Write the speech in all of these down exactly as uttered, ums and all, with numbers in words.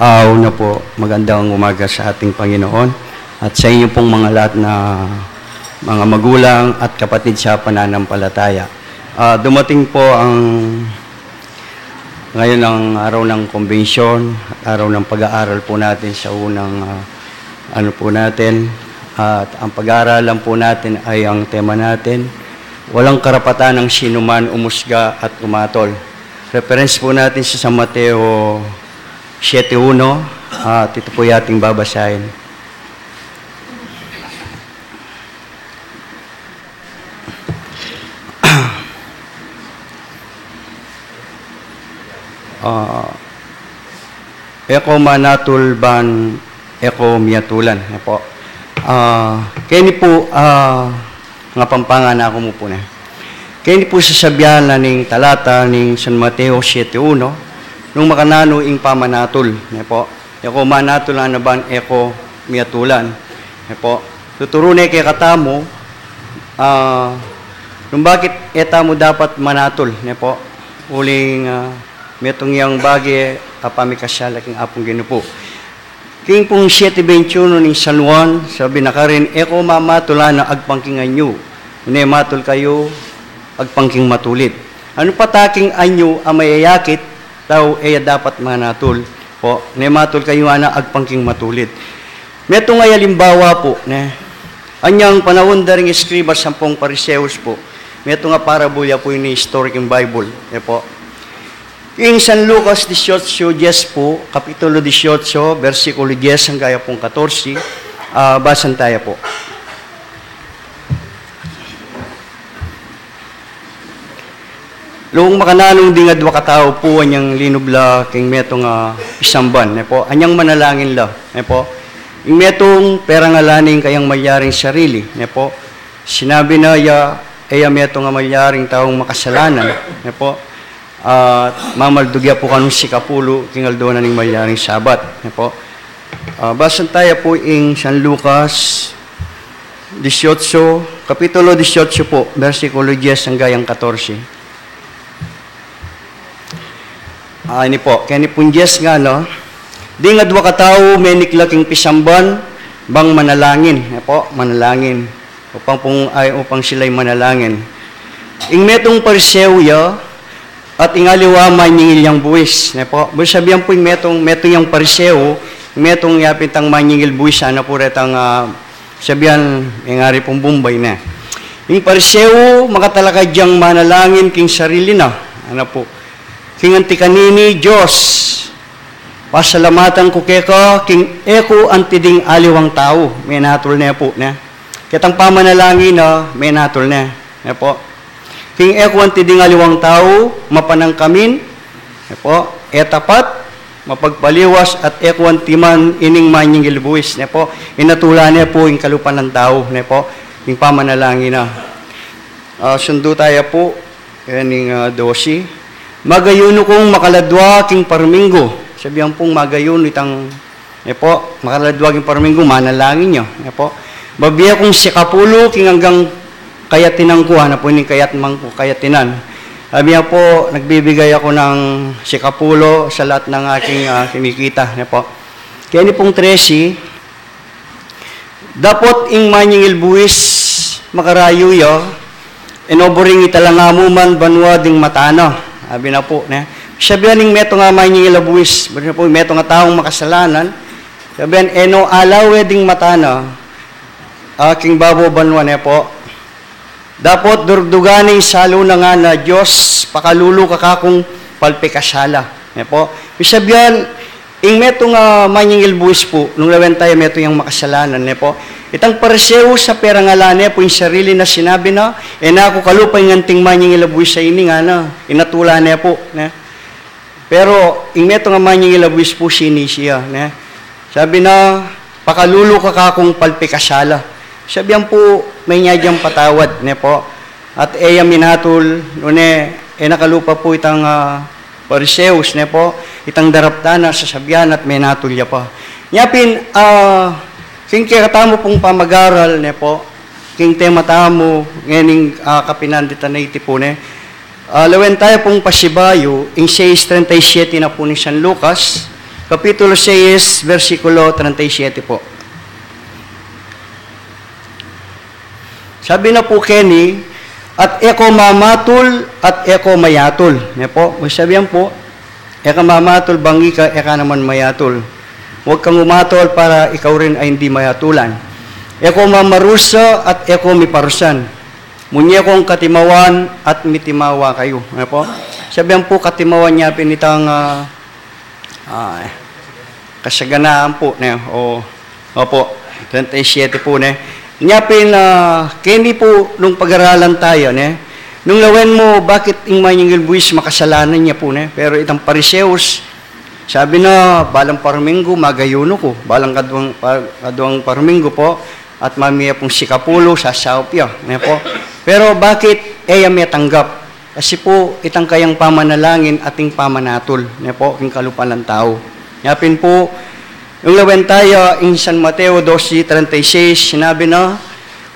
Ah, una po, magandang umaga sa ating Panginoon at sa inyo pong mga lahat na mga magulang at kapatid sa pananampalataya. Ah, dumating po ang, ngayon ang araw ng kumbensyon, araw ng pag-aaral po natin sa unang, ah, ano po natin. At ang pag-aaralan po natin ay ang tema natin, "Walang karapatan ng sinuman umusga at umatol." Reference po natin sa San Mateo siete uno, at ito po yung ating babasahin. Ah, e ko manatul ban e ko miatulan, ne po. Ah, keni po, ah, nga Pampanga na aku mu po ne. Keni po sasabian na ning talata ning San Mateo siete uno, nung makananu ing pamanatul, ne po. E ko manatul a naban e ko miatulan, ne po. Tuturu ne kekatamu, ah, nung bakit e tamu dapat manatul, ne po. Uling, ah, metung yang bage a pamikasala king Apung Ginu pu. King pung siete veintiuno ning San Juan, sabi na karin, "E ko mamatul a na agpang king anyu, ne matul kayu agpang king matulid." Anu pa ta king anyu a mayayakit, tau e ya dapat manatul po, ne matul kayu ngana agpang king matulid. Metung a alimbawa po, ne. Anyang panaun da ring eskriba at sampung Pariseus po, metung a parabul ya po ini story king Bible, ne po. King San Lucas dieciocho diez po, Kapitulo dieciocho, bersikulo diez angga ya pung katorse, ah, basan taya po. Nung makananu ding adwa katau po anyang linub la king metung a pisamban, ne po, anyang manalangin la, ne po. Ing metung pera nga la ning kayang malyaring sarili, ne po. Sinabi na ya, e ya metung a malyaring taung makasalanan, ne po. At mamaldug ya po kanung sikapulu king aldo na ning malyaring Sabat, ne po. Ah, basan taya po ing San Lucas dieciocho, Kapitulo dieciocho po, bersikulo diez angga yang katorse. Ah, ini po, keni pung diez ngana, "Ding adwa katau menikla king pisamban bang manalangin," ne po, manalangin. Upang pung, ay, upang sila'y manalangin. Ing metung Pariseo ya, at ing aliwa manyingil yang buis, ne po. Buri sabian po ing metung, metung yang Pariseo, ing metung ya pin itang manyingil buis, sana po retang, ah, sabian, e ngari pung Bombay ne. Ing Pariseo, makatalakad yang manalangin king sarili na, ana po. King anti kanini, Dios, pasalamatan ku keka, king e ku anti ding aliwang tau, menatul ne po, ne. Ketang pamanalangin na, menatul ne, ne po. King e ku anti ding aliwang tau, mapanangkamin, ne po, e tapat, mapagpaliwas, at e ku anti man ining manyingil buis, ne po. Inatulan ne po ing kalupa nang tau, ne po, ing pamanalangin na. Ah, sundu taya po, kening, ah, dose. Magayunu kung makaladwa king parminggu. Sabian pung magayunu itang, e po, makaladwa king parminggu, manalangin ya, e po. Babie kung sikapulu king anggang kayatinan ku, ana po ining kayatman ku, kayatinan. Sabi niya po, nagbibigay ako ng sikapulu sa lahat ng aking, ah, kinikita, e po. Keni pung trese, dapot ing manyingil buis makarayu ya, e no buring italanga mu man banua ding mata na. Sabi na po, ne. Sabian ning metung a manyingil a buis, buri na po, metung a taung makasalanan. Sabian, e no alawe ding mata na, ah, king babo banua, ne po. Dapot durugdugan ne ing salu na ngana, Dios, pakalulu ka kakung palpikasala, ne po. Ibig sabian, ing metung a manyingil buis po, nung lawen taya metung yang makasalanan, ne po. Itang Pariseo sa pera nga la ne po ing sarili na sinabi na, e na ku kalupa ing anting manyingil a buis a ini ngana, inatulan ne po, ne. Pero ing metung a manyingil a buis po sinisi ya, ne. Sabi na, pakalulu ka kakung palpikasala. Sabian po, manyadyan patawad, ne po. At e ya minatul, nune, e na kalupa po itang, ah, Pariseos, ne po. Itang daraptan na sasabian at menatul ya pa. Nya pin, ah, king kekatamu pung pamagaral, ne po. King tema tamu, ngening, ah, kapinan ditan a iti po, ne. Ah, lawen taya pung pasibayu, ing seis treinta y siete na po ning San Lucas, Kapitulo sais, bersikulo treinta y siete po. Sabi na po keni, "At e ko mamatul, at e ko mayatul." Ne po, sabi yan po, "E ka mamatul, bang ika, e ka naman mayatul. Huwag kang umatul para ikaw rin ay hindi mayatulan. E ko mamarusa, at e ko miparusan. Munye kong katimawan, at mitimawa kayu." Ne po, sabi yan po, katimawan niya pinitang, ah, ah, kasaganaan po, ne? O, opo, treinta y siete po, ne? Nya pin, ah, keni po nung pag-aralan tayo, ne? Nung lawen mo, bakit ing manyangil buwis makasalanan ya po, ne? Pero itang Pariseos, sabi na, "Balang parminggu, magayuno ku. Balang kaduang, pa-, kaduang parminggu po, at mamie pung sikapulo, sasaup ya," ne po. Pero bakit e ya metanggap? Kasi po, itang kayang pamanalangin ating pamanatul, ne po, king kalupa lang tau. Nya pin po, nung lawen tayo, ing San Mateo doce treinta y seis, sinabi na,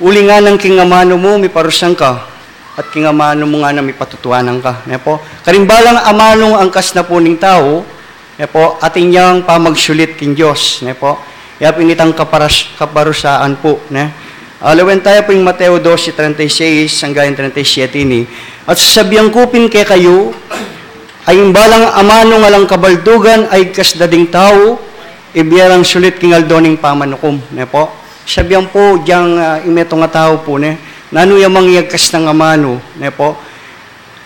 "Uling nganang king amanu mu, miparusan ka, at king amanu mu nganang mipatutuanan ka," ne po. Karing balang amanung angkas na po ning tau, ne po, atin yang pamagsulit king Dios, ne po. Ya pin itang kaparas-, kaparusaan po, ne. Ah, lawen tayo po ing Mateo doce treinta y seis anggang treinta y siete ini. "At sasabian ku pin kekayu, ay ing balang amanung alang kabaldugan a igkas da ding tau, ibie rang sulit king aldo ning pamanukum," ne po. Sabian po, diyang, ah, ing metung a tau po, ne, nanu ya mang iyagkas nang amanu, ne po.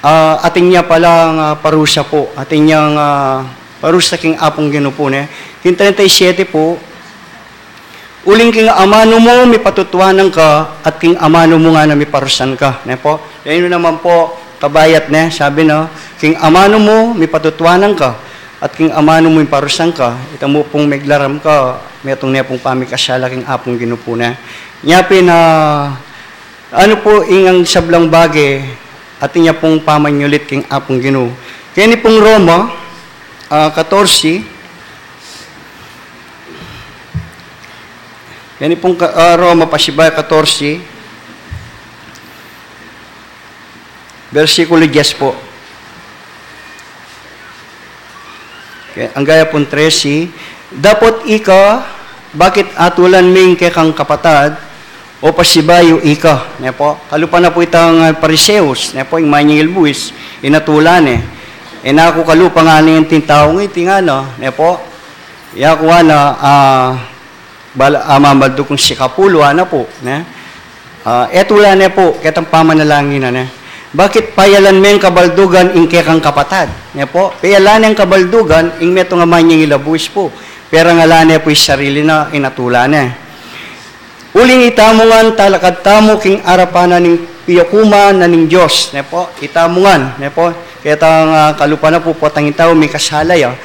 Ah, atin ya palang, ah, parusa po. Atin yang, ah, parusa king Apung Ginu po, ne. King treinta y siete po, "Uling king amanu mu, mipatutuanan ka, at king amanu mu nganang miparusan ka," ne po. Yan naman po, kabayat, ne, sabi na, "King amanu mu, mipatutuanan ka, at king amanu mu, miparusan ka." Ita mu pung meglaram ka, metung ne pung pamikasala king Apung Ginu po, ne. Nya pin, ah, Anu po ing sablang bage, atin ya pung pamanyulit king Apung Ginu. Keni pung Roma, ah, katorse. Keni pung ka-, ah, Roma pasibayu katorse, bersikulo diyes po. Okay, anggang pung trese, "Dapot ika, bakit atulan me ing kekang kapatad, o pasibayu ika?" Ne po? Kalupa na po itang, ah, Pariseos, ne po, ing manyangil buis, inatulan ne. E na ku kalupa ngana ing ating tau ngiti ngana, ne po? Yaku ngana, ah, bala, ah, mamaldug kung sikapulo, ana po, ne? Ah, e tula ne po, ketang pamanalangin na, ne? Bakit payalan meng kabaldugan ing kekang kapatad, ne po? Payalan neng kabaldugan ing metung a manyangil a buis po. Pero ngala ne po ing sarili na, inatula ne. Uling itamu ngan talakad tamu king arapan na ning piyakuman na ning Dios, ne po? Itamu ngan, ne po? Ketang, ah, kalupa na po, potang itau, mikasala ya.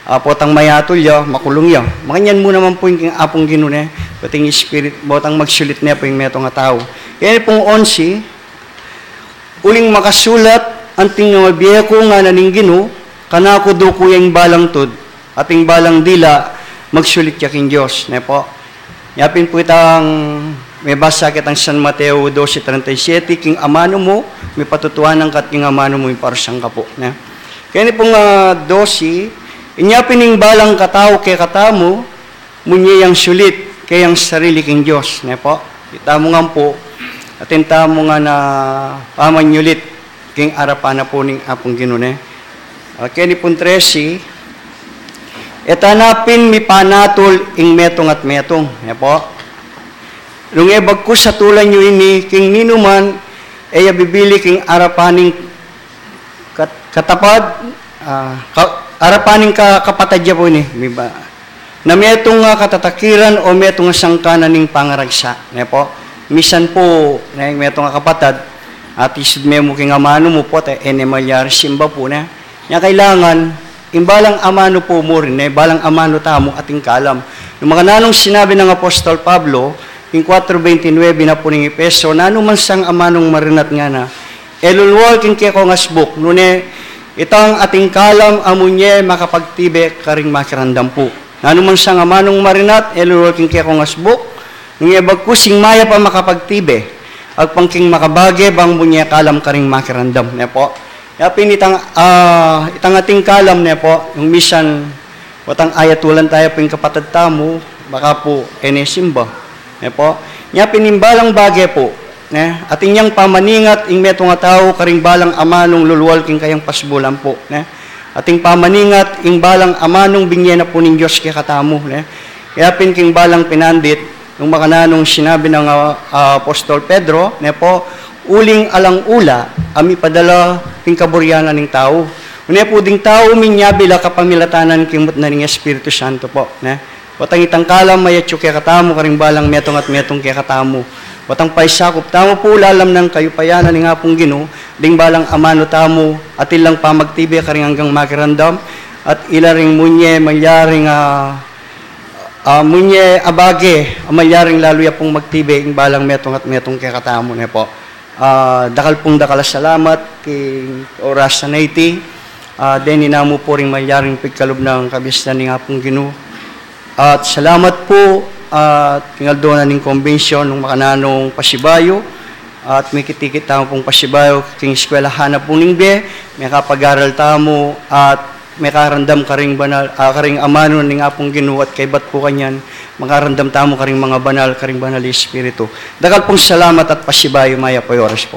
Ah, potang mayatul ya, makulung ya. Makanyan mu naman po ing Apung Ginu ne, pati ing Spirit, potang magsulit ne po ing metung a tau. Keni pung onse, "Uling makasulat, anting mabie ku ngana ning Ginu, kanaku duku ya ing balang tud, at ing balang dila, magsulit ya king Dios," ne po. Yapin po itang mebasa ketang San Mateo doce treinta y siete, "King amanu mu, mipatutuanan ka, at king amanu mu, miparusan ka po," ne? Keni pung, ah, doce, "Inya pin ing balang katau kekatamu, munye yang sulit kayang sarili king Dios," ne po. Itamu ngan po, atin tamu ngan a pamanyulit king arapan na po ning Apung Ginu ne. Ah, keni pung trese, "E ta na pin mipanatul ing metung at metung," ne po. "Nung e bagkus atulan yu ini king ninuman, e ya bibili king arapan ning kat-, katapad, ah, ka-, arapan ning ka-, kapatad ya po ini." Miba-, na metung a katatakiran o metung a sangkan na ning pangaragsa, ne po. Misan po, ne, metung a kapatad, at isud me mu king amanu mu po, te, e ne malyari simba po, ne. Nya kailangan, ing balang amanu po mu rin, ne, balang amanu tamu ating kalam. Nung makananung sinabi nang Apostol Pablo, king kuatro veintinuebe na po ning Efeso, "Nanu man sang amanung marinat," ngana, "e lulwal king kekong asbuk, nune itang ating kalam a munye makapagtibe karing makiramdam pu. Nanu man sang amanung marinat, e lulwal king kekong asbuk, nune bagkus ing mayap a makapagtibe, agpang king makabage bang munye kalam karing makiramdam," ne po. Yapin itang, ah, itang ating kalam, ne po, nung misan Potang ayatulan taya pu ing kapatad tamu, baka pu e ne simba. Ne pu? Nya pin ing balang bage pu, ne? Atin yang pamaningat ing metung a tau karing balang amanung lulual king kayang pasbulan pu, ne? Atin pamaningat ing balang amanung binie na pu ning Dios kekatamu, ne? Kaya pin king balang pinandit, nung makananung sinabi nang, ah, ah, Apostol Pedro, ne pu, uling alang ula a mipadala king kaburian na ning tau. Une pu ding tau minyabi la kapamilatan king mutna ning Espiritu Santo pu, ne? Potang itang kalam mayatyu kekatamu karing balang metung at metung kekatamu. Potang paisakup tamu pu lalam nang kayupayan na ning Apung Ginu, ding balang amanu tamu, atin lang pamagtibe karing anggang makiramdam, at ila ring munye malyaring, ah, ah, munye abage, a malyaring lalu ya pung magtibe ing balang metung at metung kekatamu, ne pu. Ah, dakal pung dakal a salamat king oras a iti. Ah, deni namu pu ring malyaring pigkalub nang kabiasnan ning Apung Ginu. At salamat pu, at king aldo na ning convention nung makananung pasibayu, at mikit-ikit tamu pung pasibayu king eskwelahan na pu ning bie, mekapag-aral tamu, at mekaramdam karing banal, ah, karing amanu ning Apung Ginu, at kaybat pu kanyan, makaramdam tamu karing manga banal, karing banal a Espiritu. Dakal pung salamat at pasibayu, mayap a oras pu.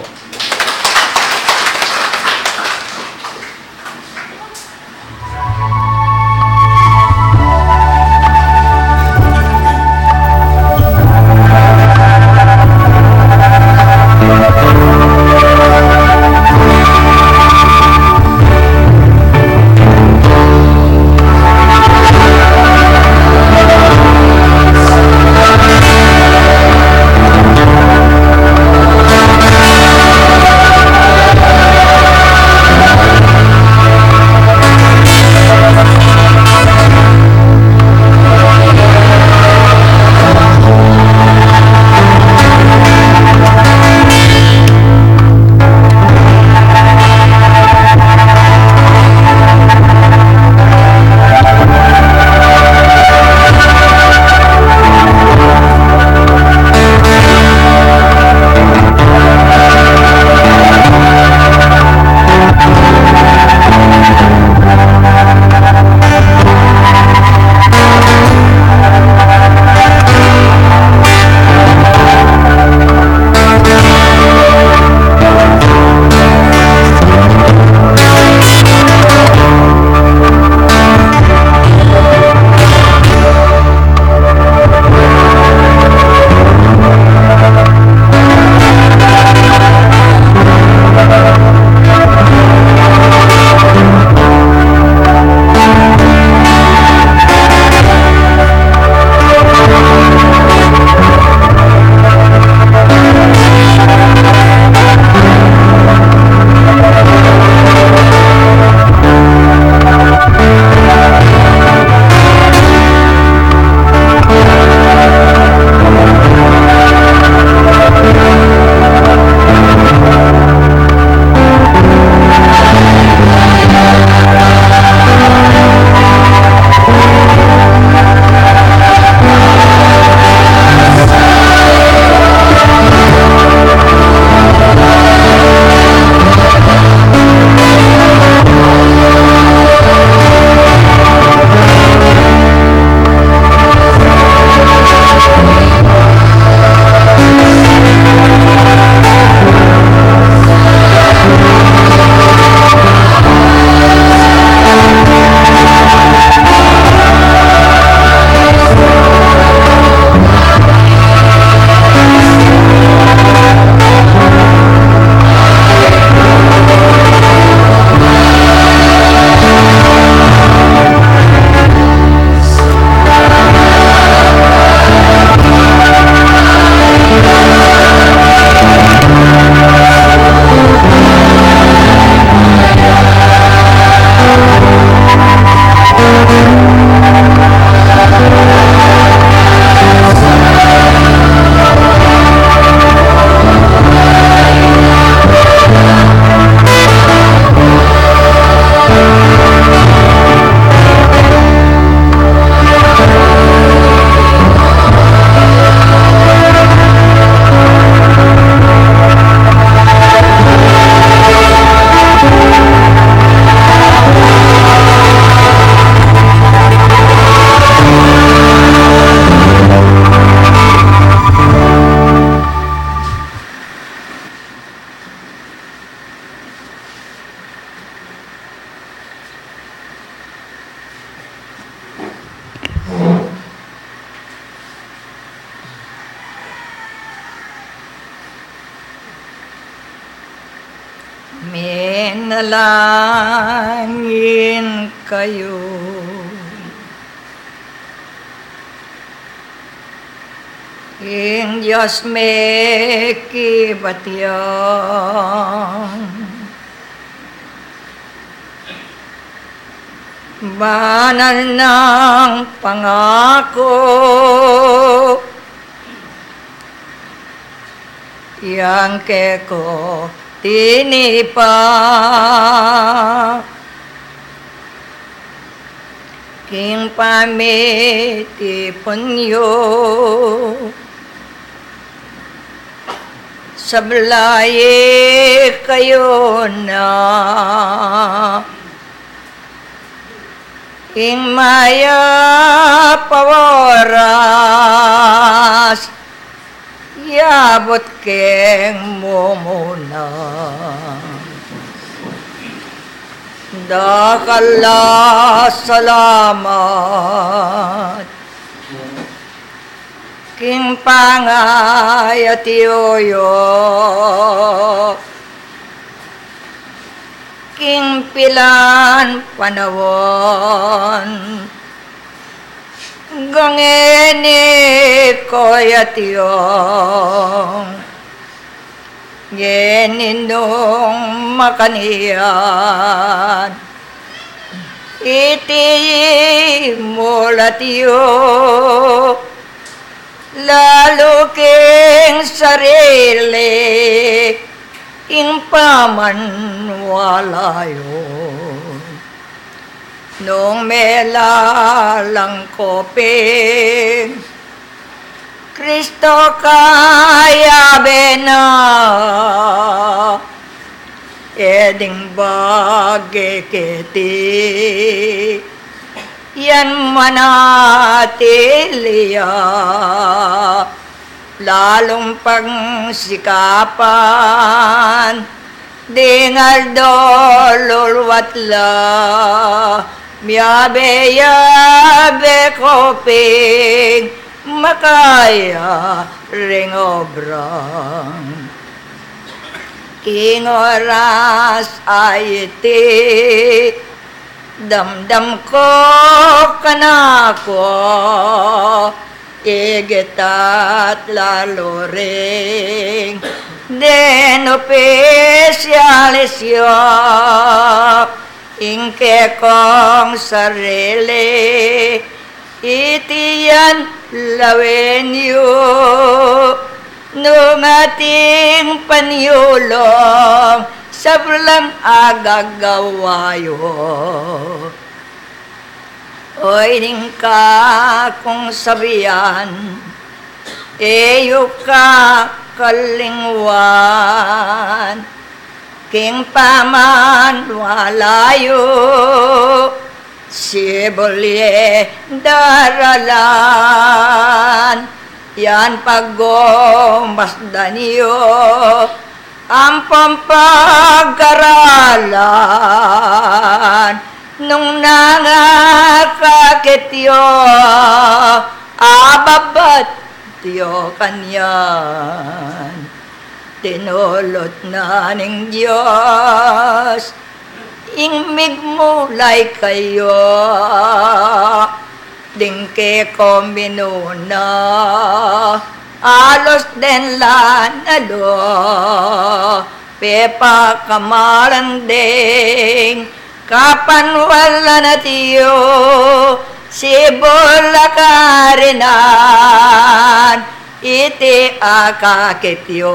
Manalangin kayu. Ing Dios mekibat yang banal nang pangaku, yang keko tinipa king pamitipun yu, sablayi kayu na ing mayap a oras, yabut keng mumuna. Dakal a salamat king pangayatyu yu king pilan panaun, gangeni ko yatyu, ngeni nung makanyan, iti mulat yu lalu king sarili ing pamanwala yu. Nung melalang ko ping Kristo kayabe na, e ding bage keti yan manatili ya, lalung pagsikapan ding aldo luluwat la, miyabe-yabe ko ping makaya ring obrang. King oras a iti, damdam ko kanaku, igit at lalu ring den opisyalis yu, ing kekong sarili, iti yan lawen yu, nung ating panyulong sablang agagawa yu. Oy, ding kakung sabian, e yu kakalingwan king pamanwala yu, sibul ye daralan, yan pagumasdan yu ampong pagaralan, nung nangakakit yu, ababat yu kanyan. Tinulut na ning Dios ing migmulay kayu, ding keko minuna, alus den la nalu, pepakamalan ding kapanwalan at yu, sibul a karinan, iti akakit yu.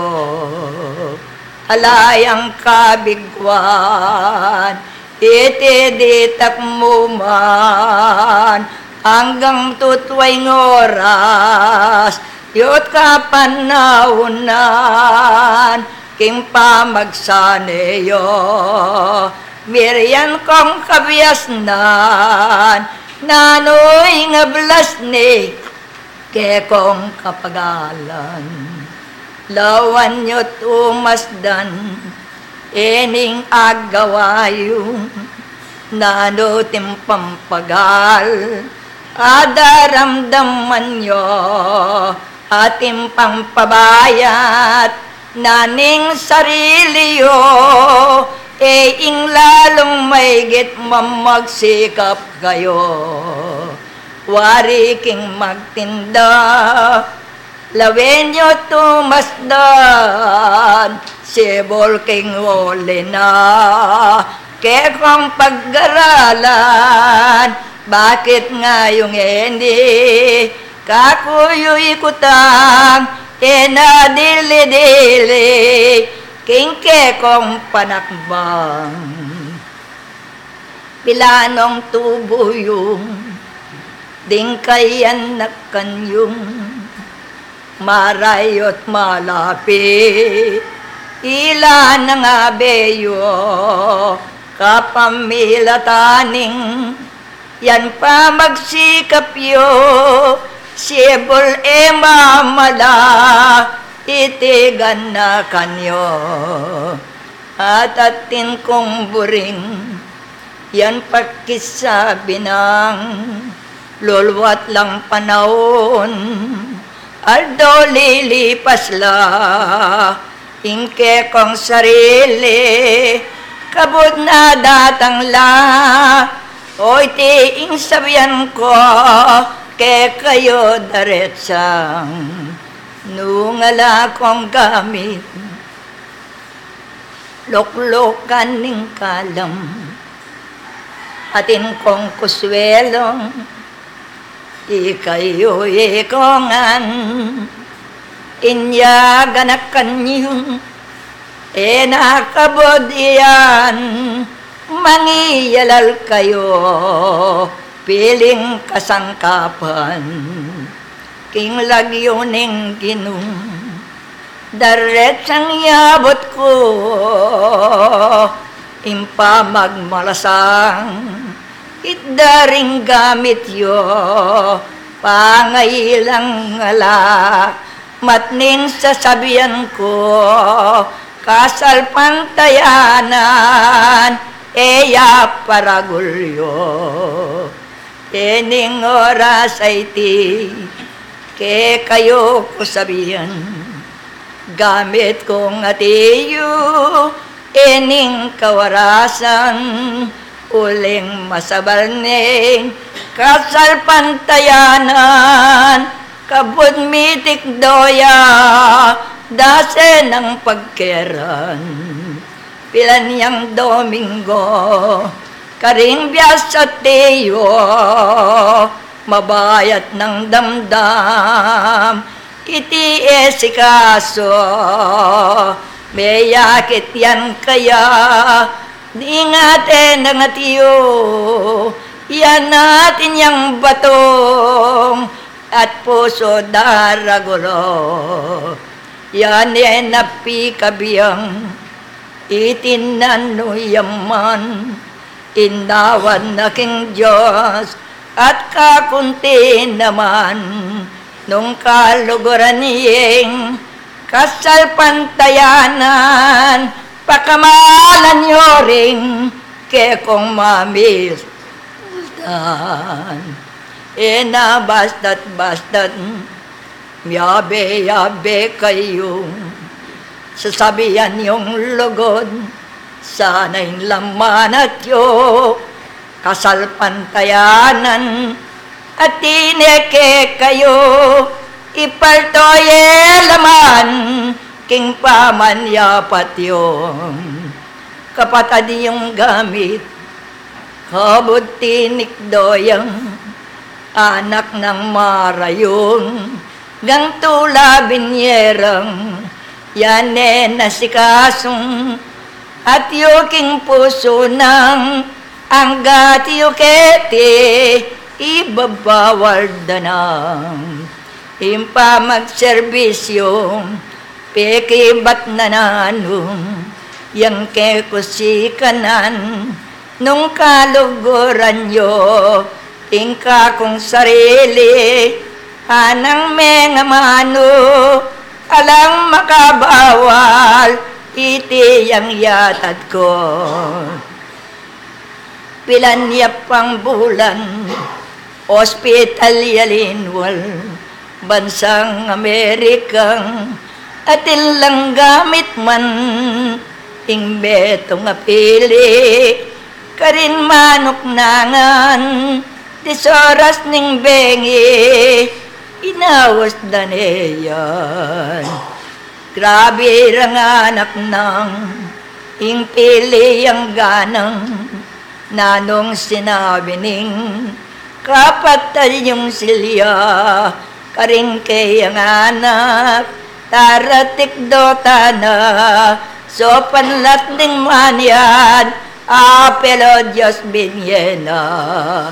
Ala yang kabiguan, iti ditak mu man, anggang tutwa ing oras, yut kapanaunan, king pamagsane yu, mirian kong kabiasnan, nanu ing ablas ning kekong kapagalan. Lawan yu't umasdan ining agawa yu, nanu ting pampagal a daramdaman yu, ating pampabayat na ning sarili yu, E ing lalung maigit mamagsikap kayu, wari king magtinda, lawen yu tumasdan, sibul king uli na, kekong pagaralan, bakit ngayung eni, kaku yu ikutang, e na dili-dili, king kekong panakbang. Pilanong tubu yung, ding kayanak kanyung, marayu't malapit, ila na nga beyu, kapamilatan ning, yan pamagsikap yu, sibul e mamala, iti ganakan yu. At atin kung buring, yan pakisabi nang, luluat lang panaun, aldo lilipas la, ing kekong sarili, kabud na datang la, o iti ing sabian ku, kekayu daretsang, nung ala kong gamit, luklukan ning kalam, atin kong kuswelong, ikayu ikongan, inya ganakan yung, e na kabud yan, mangiyalal kayu, piling kasangkapan, king lagyu ning Ginu. Daretsang yabut ku, ing pamagmalasang, itda ring gamit yu, pangailang ala, matning sasabian ku, kasalpantayanan, e ya paragul yu. Ining oras a iti, kekayu ku sabian, gamit kung ati yu, ining kawarasan, uling masabal ning kasalpantayanan, kabud mitikdo ya, dase nang pagkeran. Pilan yang Domingo, karing bias ati yu, mabayat nang damdam, iti e sikasu, meyakit yan kaya, ding ate nang ati yu, yan atin yang batung, at pusu daragul. Yan e na pikabiang, iti nanu ya man, inawan na king Dios, at kakunti naman, nung kaluguran ing kasalpantayanan, pakamalan yu ring kekong mamisdan. E na basta't-basta't miyabe-yabe kayu, sasabian yung lugud, sana ing lamanat yu, kasalpantayanan, atin e kekayu, ipalto ye laman, king pamanyapat yu. Kapatad yung gamit, kabud tinikdo yang, anak nang marayung, gang tula binyerang, yan e na sikasung, at yu king pusu nang, anggat yu keti, ibabawal da nang, ing pamagserbisyung, pekibat na nanu, yang kekusikanan, nung kaluguran yu, ing kakung sarili, anang mengamanu, alang makabawal, iti yang yatad ku. Pilan ya pang bulan, ospital ya linwal, bansang Amerikang, atin lang gamit man, Ing metung a pili karin manuknangan, di soras ning bengi inaus da ne yan. Grabi rang anak nang ing pili yang ganang, nanung sinabi ning kapatad yung silya karing keyang anak, taratikdo tana, sopan lat ning manyan, apelo Dios binie na.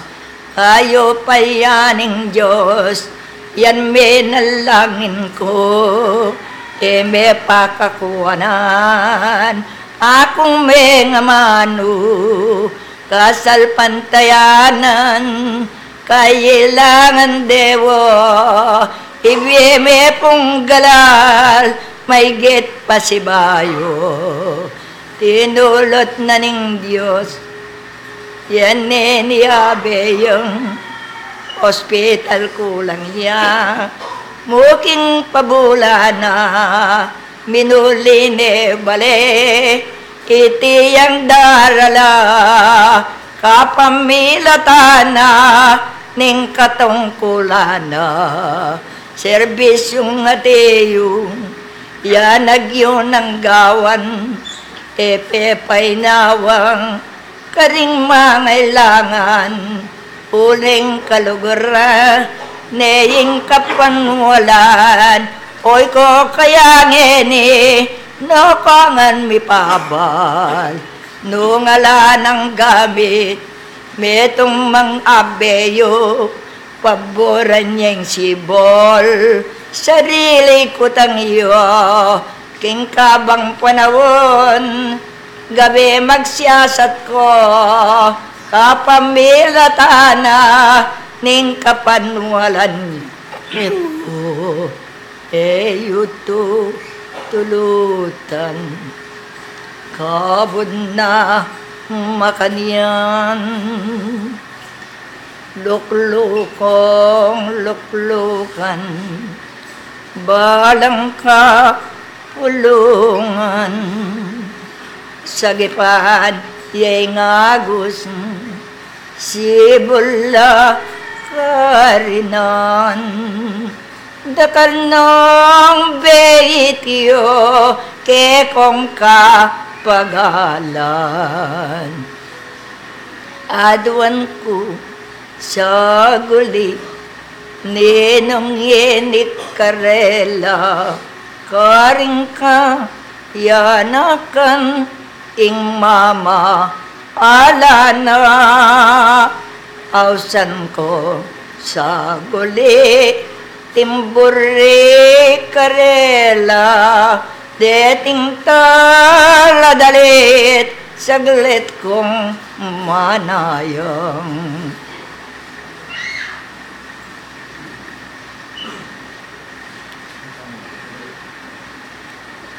Kayu pa yan ing Dios, yan menalangin ku, e me pakakuanan, akung mengamanu, kasalpantayanan, kailangan dewa, ibie me pung galal, maygit pa sibayu. Tinulut na ning Dios, yan ne ni abe yang ospital kulang ya, muking pabulana, minuli ne bale, iti yang darala, kapamilatan na ning katungkulan na, serbisyung atiu, yan agyu nang gawan, e pepainawang karing mangailangan, uling kaluguran, ne ing kapanwalan, oy ko kaya ngeni, no kangan mipabal, nung ala nang gamit, metung mang abeyu, paboran yang sibol, sarili ku tang iyo, king kabang panaun, gabe magsiyasat ko, kapamilatan na ning kapanwalan ku, e yu tutulutan, kabud na makanyan. Luklukung luklukan, balang kapulungan, sagipan ya ing agus, sibul la karinan. Dakal nong beit yu kekong kapagalan. Aduan ku saguli, ninung ini karela, karing kayanakan ing mama ala na. Ausan ku saguli, timburi karela, deting taladalit, saglit kung manayang.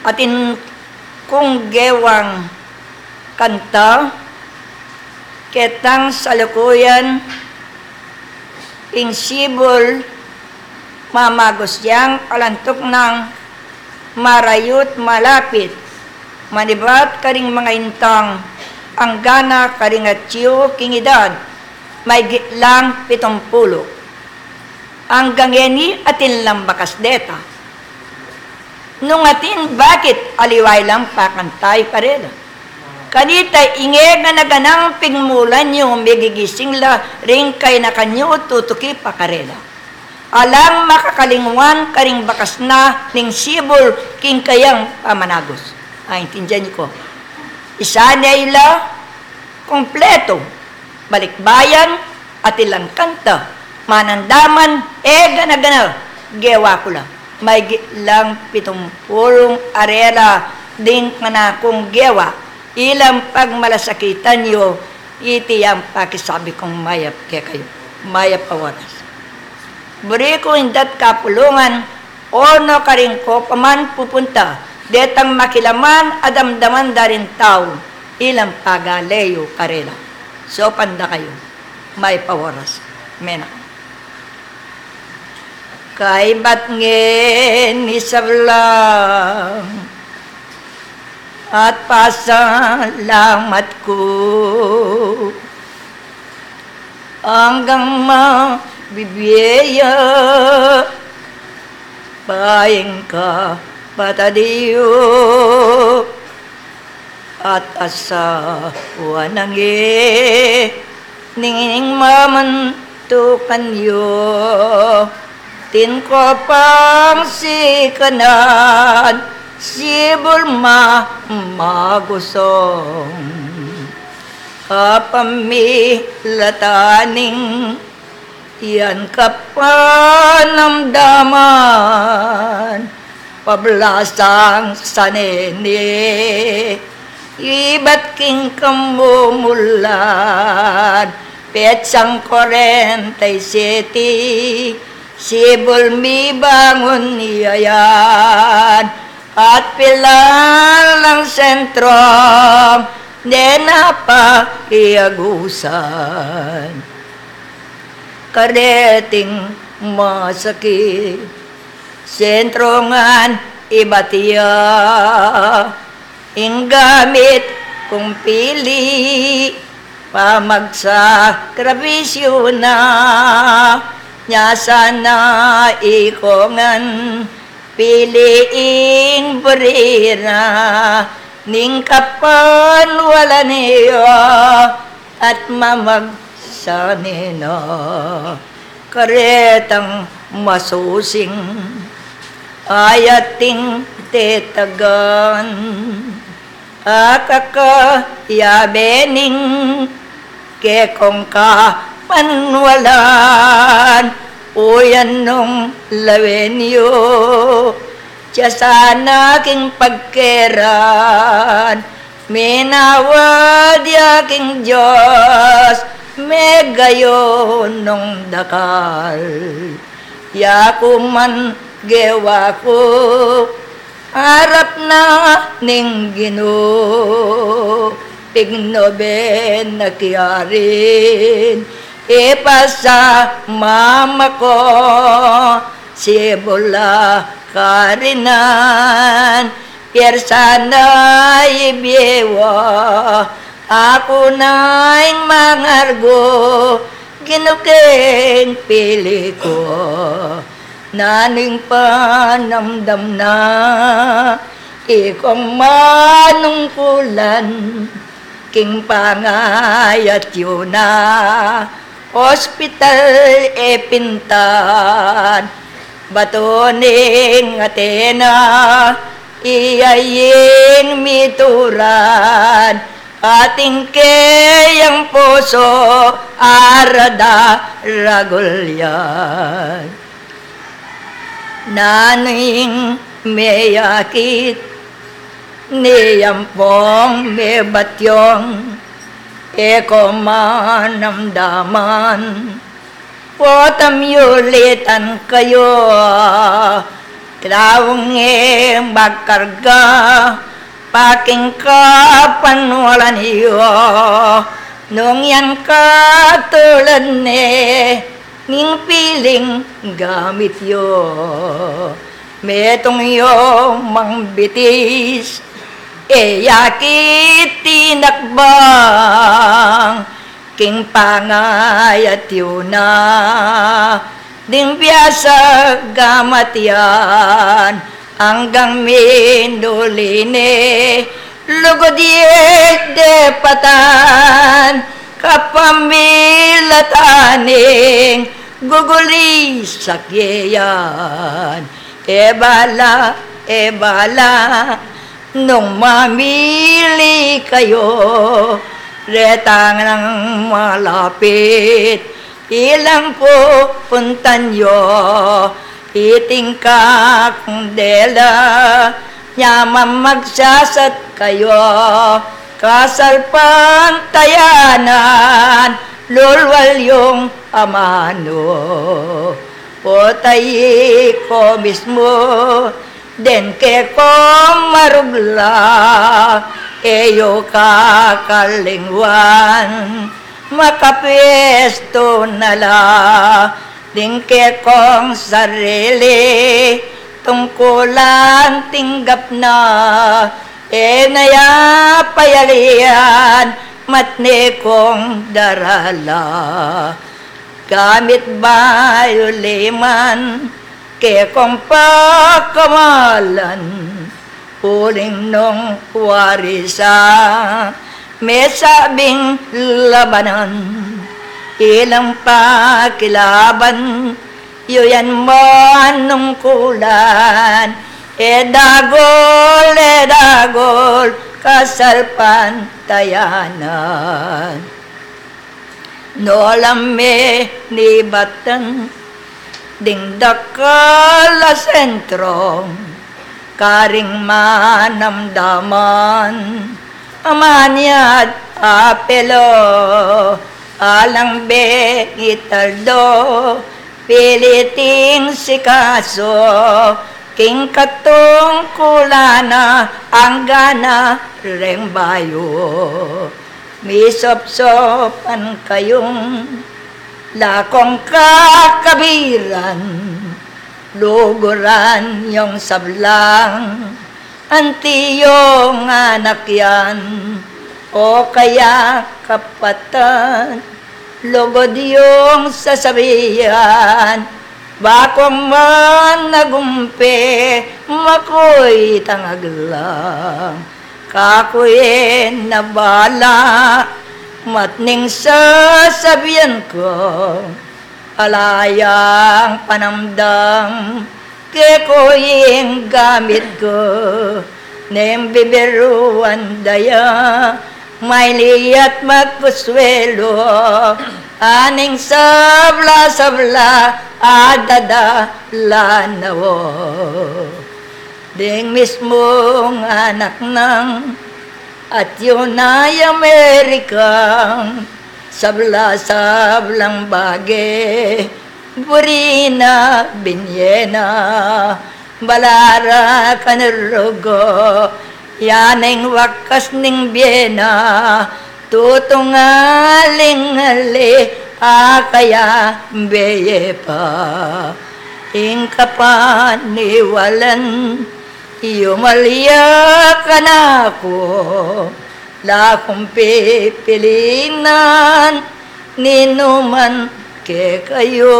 Atin kung gewang kanta, ketang salukuyan, ing sibul, mamagus yang alantuk nang marayut malapit, manibat karing mangaintang, anggana karing atiu king idad, maygit lang pitumpulu. Anggang ngeni atin lang bakas deta. Nung atin, bakit aliwa ilang pakanta karela? Kanita ing e gana-ganang pigmulan yu, migigising la ring kayanakan yu, tutuki pa karela. Alang makakalingwan karing bakas na ning sibul king kayang pamanagus. Aintindian yu ko? Isa ne ila kumpletu. Balikbayan, atin lang kanta, manandaman, e gana-gana, gewa ku la. Maygit lang pitumpulung arela ding kanakung gewa, ilang pagmalasakitan yu, iti yang pakisabi kung mayap kekayu, mayap a oras. Buri ku ing dat kapulungan, o no karin ko pa man pupunta, detang makilaman a damdaman da ring tau, ilang pagale yu karela. Saupan da kayu, mayap a oras. Mena. Kaybat ngeni sablang at pasalamat ku anggang mabibie ya pa ing kapatad yu at asawa na nge ning mamantukan yu. Atin ku pang sikanan, sibul ma magusong kapamilatan ning yan kapanamdaman. Pablasang sanene ibat king kamumulan, petsang kwarenta y siyete, sibul mibangun ya yan at pilalang sentrong de na pakiagusan. Kareting masakit, sentro ngan ibat ya ing gamit kung pili, pamagsakripisyu na nya sana ikongan pili ing buri na ning kapanwalan yu at mamagsanina. Karetang masusing ayat ing tetagan, akakayabe ning kekong kapanwalan, uyan nung lawen yu, tia sana king pagkeran, minawad ya king Dios, megayu nung dakal. Ya ku man gewa ku arap na ning Ginu, pignobe na kiarin, ipasamama ku sibul a karinan, piersa na ibie wa, aku na ing mangargu, Ginu king pili ku. Nanu ing panamdam na ikong manungkulan, king pangayat yu na ospital e pintan, batu ning Atena iya ing mituran, atin keyang pusu ara daragul yan. Nanu ing meyakit, ni ampong mebatyong, e ko manamdaman, potang yulitan kayu, taung e magkarga pa king kapanwalan yu, nung yan katulad ne ning piling gamit yu. Metung yu mang bitis, e ya ki tinakbang, king pangayat yu na ding biasa gamat yan, anggang minuli ne lugud ye depatan, kapamilatan ning gugulisak ye yan. E bala, e bala, nung mamili kayu, retang nang malapit, ilang pupuntan yu, iting kakung dela, nya mamagsasat kayu, kasalpantayanan, lulwal yung amanu. Potay ko mismu, den kekong marugla, e yu kakalingwan, makapwestu na la, ding kekong sarili, tungkulan tinggap na, E na ya payalian, matne kung darala. Gamit bayu liman, kekong pakamalan. Uling nung wari sa, mesabing labanan. Ilang pakilaban, yu yan manungkulan. E dagul, e dagul, kasalpantayanan. Nola me nibatan, ding dakal a sentro, karing manamdaman, amanyad apelo, alang bengi taldo, piliting sikaso, king katungkulan na anggana reng bayu. Misopsopan kayung lakong kakabiran, luguran yung sablang anti yung anak yan, o kaya kapatad, lugud yung sasabihan, bakong managumpe, makuitang aglang. Kaku ye na bala, matning sasabian ku, ala yang panamdam, keku ing gamit ku, neng bibiruan da ya, mailiat magkuswelu, aning sabla-sabla, adadala na wo. Ding mismung anak nang atyu na ya Amerikang sabla-sablang bage, buri na binye na, balara kanurugo, ya neng wakas ning bie na, tutung aling-ali, akaya beye pa. Ing kapaniwalan, yumalya kanaku, la kung pipilinan, ninuman kekayu,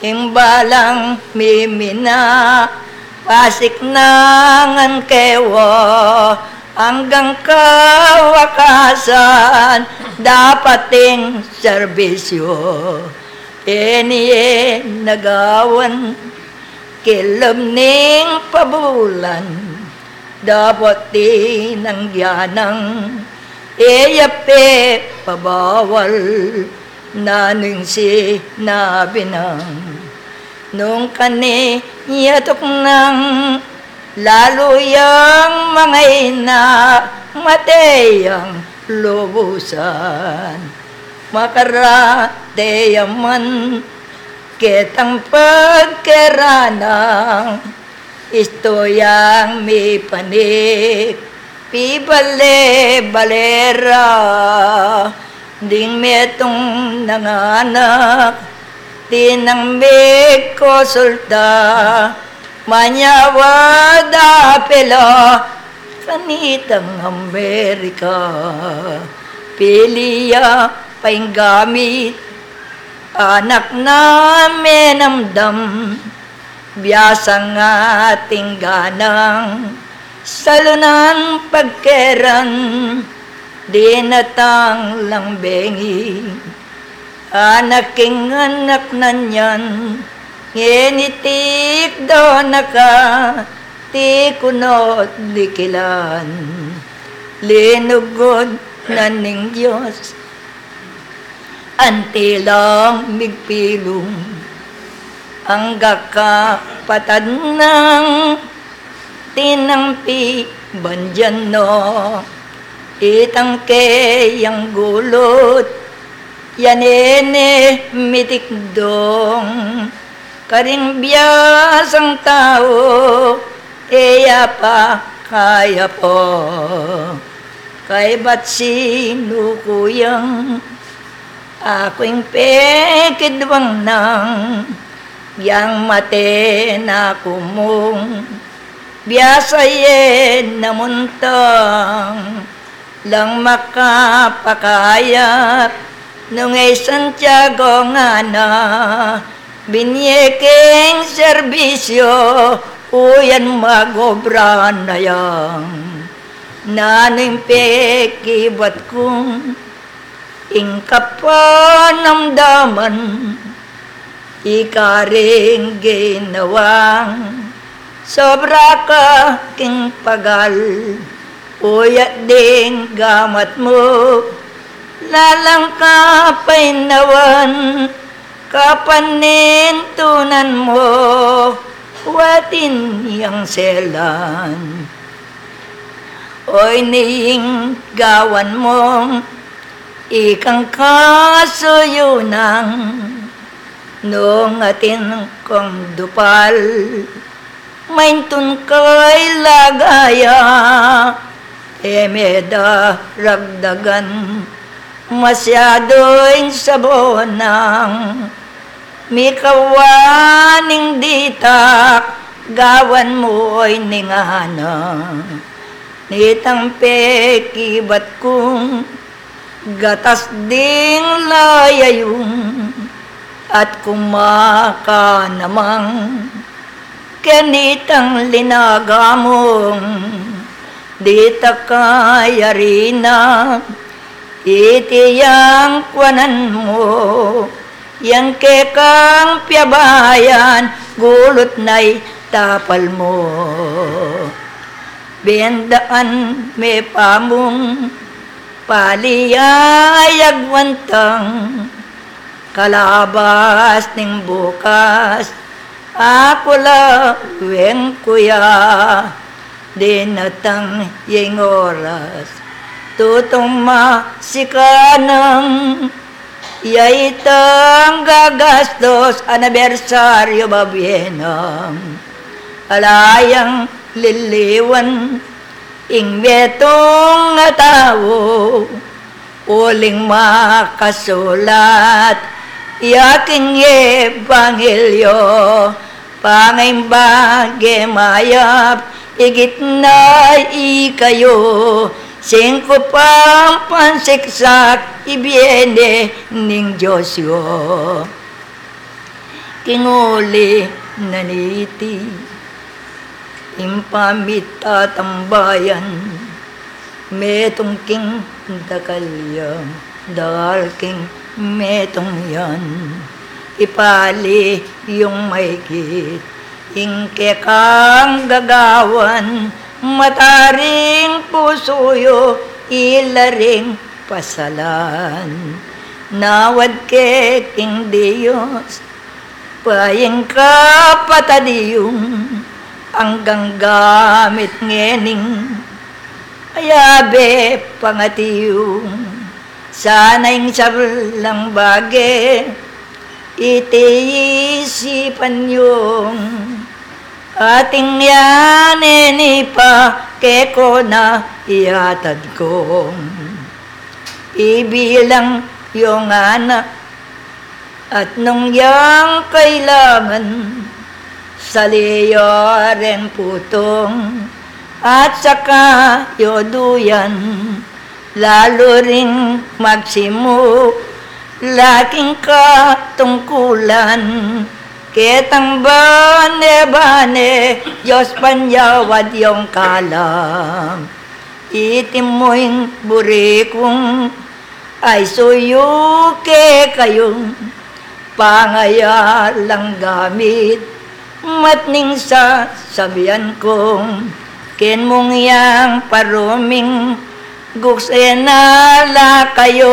ing balang mimina, pasiknangan kewa, anggang kawakasan, dapat ing serbisyu. E ne ye nagawan, kilub ning pabulan, dapot tinanggian nang, e ya pe pabawal, nanu ing sinabi nang. Nung kaniya tuknang, lalu yang mangaina, mate yang lubusan. Makarate ya man ketang pagkeranang, istu yang mipanik, pibale-bale ra, ding metung nang anak, tinang mikusulta, manyawad apelo, kanitang Amerika, pili ya pa ing gamit, anak na menamdam, biasa nga ating ganang, salunan pagkeran, dinatang lang bengi. Anak king anak na niyan, ngeni tikdo na ka, ti ku no dikilan. Linugud na ning Dios, anti lang migpilung, angga kapatad nang tinampi bandian no, itang keyang gulut, ya nene mitikdong, karing biasang tau, e ya pa kaya po, kaybat sinu ku yang, aku ing pekidwang nang, yang mate na ku mung, Biasa ye namuntang lang makapakayap, nung e Santiago ngana, binye king serbisyo, uyan magobra na yang. Nanu ing pekibat kung ing kapanamdaman, ika ring ginawang sobra ka king pagal, uyat ding gamat mu, lalang kapainawan, kapanintunan mu, watin yang selan. Oy, ning gawan mung ikang kasuyunang, nung atin kung dupal, maintun kay lagaya, e me da ragdagan, masyadu ing sabonang, mikawa ning ditak, gawan mu oy ning ana. Nitang pekibat kung gatas ding layayung, at kumaka namang kenitang linaga mung ditak kayari na, iti yang kuanan mu, yang kekang piabayan, gulut na itapal mu. Bendaan me pa mung pali ya agwantang, kalabas ning bukas, aku la weng kuya, dinatang ya ing oras, tutung masikanang, ya itang gagastos, anibersaryu, babienang, ala yang liliwan, ing metung a tau, uling makasulat ya king ebanghelyo, pangaimbage mayap, igit na ikayu, singku pang pansiksak, ibiye ne ning Dios yu. King uli na niti, ing pamitatambayan, metung king dakal ya, dakal king metung yan. Ipali yung maigit, ing kekang gagawan, mataring pusu yu, ila ring pasalan. Nawad ke king Dios, paing kapatad yung anggang gamit ngening ayabe pangati yung sana ing sablang bage iti isipan yung ating yan, ini pa keko na iyatad kong ibilang yung anak. At nung yang kailangan, sali yu ring putung, at saka yu duyan, lalu ring magsimu, laking katungkulan, ketang bane-bane, Dios panyawad yung kalam. Iti mu ing buri kung ay suyu kekayu, pangayalang gamit, matning sasabian kung ken mung yang paruming gukse na la kayu,